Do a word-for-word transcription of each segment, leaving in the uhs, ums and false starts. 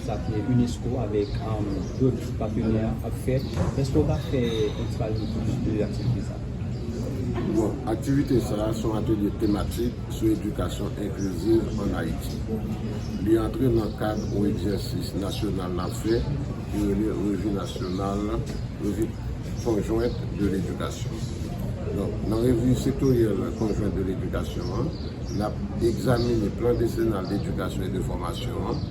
Sa ke UNESCO avèk, um, dòt patenè ap fè. Èske w ka fè yon ti pale nou plis de aktivite sa? Bon, aktivite sa a se yon atelye tematik sou edikasyon enkliziv ann Ayiti. Li antre nan kad yon egzèsis nasyonal n ap fè ki rele Revi Nasyonal, Revi Konjwent de Ledikasyon. Donk, nan revi sektoryèl konjwent de ledikasyon an, n ap egzamine plan desenal d'edikasyon e de fòmasyon an,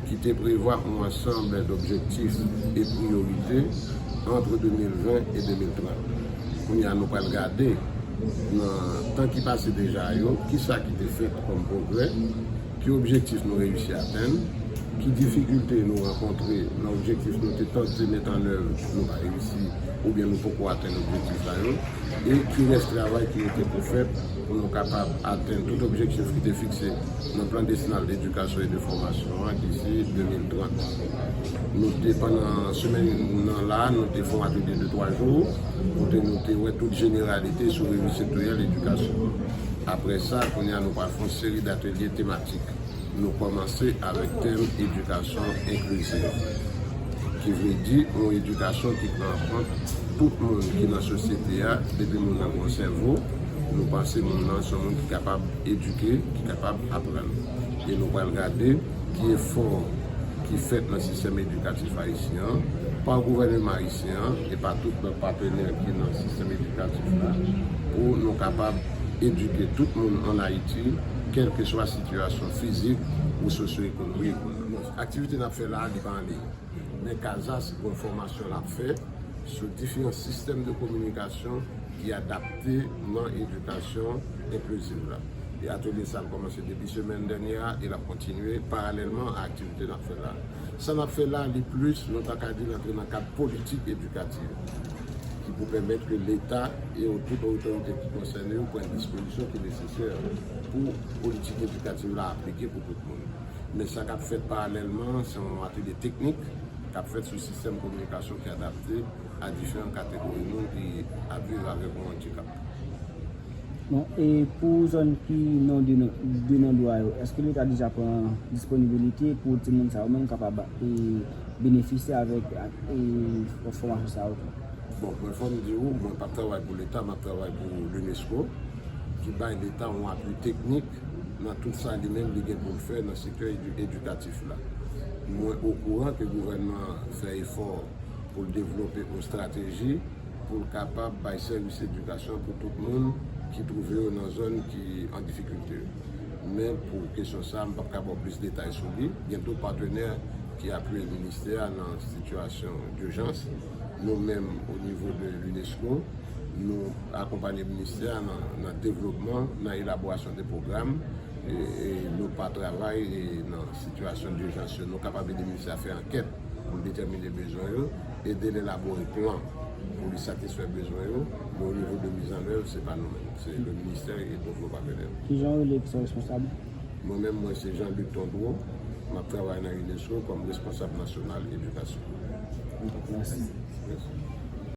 ki te prevwa yon ansanm d'objektif e priyorite ant de mil ven e de mil trant. Kounye a, nou pral gade nan tan ki pase deja yo, kisa ki te fèt kòm pwogrè, ki objektif nou reyisi atenn, ki difikilte nou rankontre nan objektif nou te tante met an èv, nou pa reyisi, oubyen nou poko atenn objektif sa yo, e ki rès travay ki rete pou fèt pou nou kapab atenn tout objektif ki te fikse nan plan desenal d'edikasyon e de fòmasyon an disi de mil trant. Nou te, pandan semèn nan la, nou te fè yon atelye de twa jou, kote nou te wè tout jeneralite sou revi sektoryèl edikasyon. Apre sa, kounye a, nou pral fè yon seri d'atelye tematik. Nou kòmanse avèk tèm edikasyon enkliziv, ki vle di yon edikasyon ki pran an kont tout moun ki nan sosyete a, depi moun nan gen yon sèvo, nou panse moun nan se yon moun ki kapab edike, ki kapab aprann. E nou pral gade ki efò ki fèt nan sistèm edikatif ayisyen an, pa gouvènman ayisyen an e pa tout lòt patenè ki nan sistèm edikatif la, pou nou kapab edike tout moun ann Ayiti, kèlkeswa sitiyasyon fizik ou sosyo-ekonomik ou nan. Bon, aktivite n ap fè la a, li pa ann li. Men CASAS gen yon fòmasyon l ap fè sou diferan sistèm de kominikasyon ki adapte nan edikasyon enkliziv la. E atelye sa a kòmanse depi semèn dènyè a e l ap kontinye paralèlman a aktivite n ap fè la a. Sa n ap fè la a, li plis, nou ta ka di, l antre nan kad politik edikatif ki pou pèmèt ke Leta e tout otorite ki konsène yo pran dispozisyon ki nesesè pou politik edikatif la aplike pou tout moun. Men sa k ap fèt paralèlman, se yon atelye teknik k ap fèt sou sistèm kominikasyon ki adapte a diferan kategori moun ki ap viv avèk yon andikap. Bon, e pou zòn ki non de non, de non dwa yo, èske Leta deja pran disponibilite pou timoun sa yo menm kapab e, benefisye avèk e, fòmasyon sa yo tou? Bon, mwen fò m di w, mwen p ap travay pou Leta, m ap travay pou l'UNESCO, ki bay Leta yon apui teknik nan tout sa li menm li gen pou l fè nan sektè edi- edikatif la. Mwen okouran ke gouvènman an fè efò pou l devlope yon estrateji pou l kapab bay sèvis edikasyon pou tout moun ki twouve yo nan zòn ki an difikilte yo. Men pou kesyon sa a, m p ap ka ba w plis detay sou li. Gen dòt patnè ki apiye ministè a nan sitiyasyon dijans. Nou menm, o nivo de l'UNESCO, nou akonpanye ministè a nan, nan devlopman, nan elaborasyon de pwogram, e, e nou pa travay e nan sitiyasyon dijans yo. Nou kapab ede ministè a fè ankèt pou l detèmine bezwen yo, ede l elabore plan pou li satisfè bezwen yo, men o nivo de mizanèv, se pa nou menm, se le ministè e dòt patenè. Kijan w rele ki sa w responsab? Mwen menm, mwen se Jean Luc Tondreau, m ap travay nan UNESCO kòm responsab nasyonal edikasyon. Mèsi. Mèsi.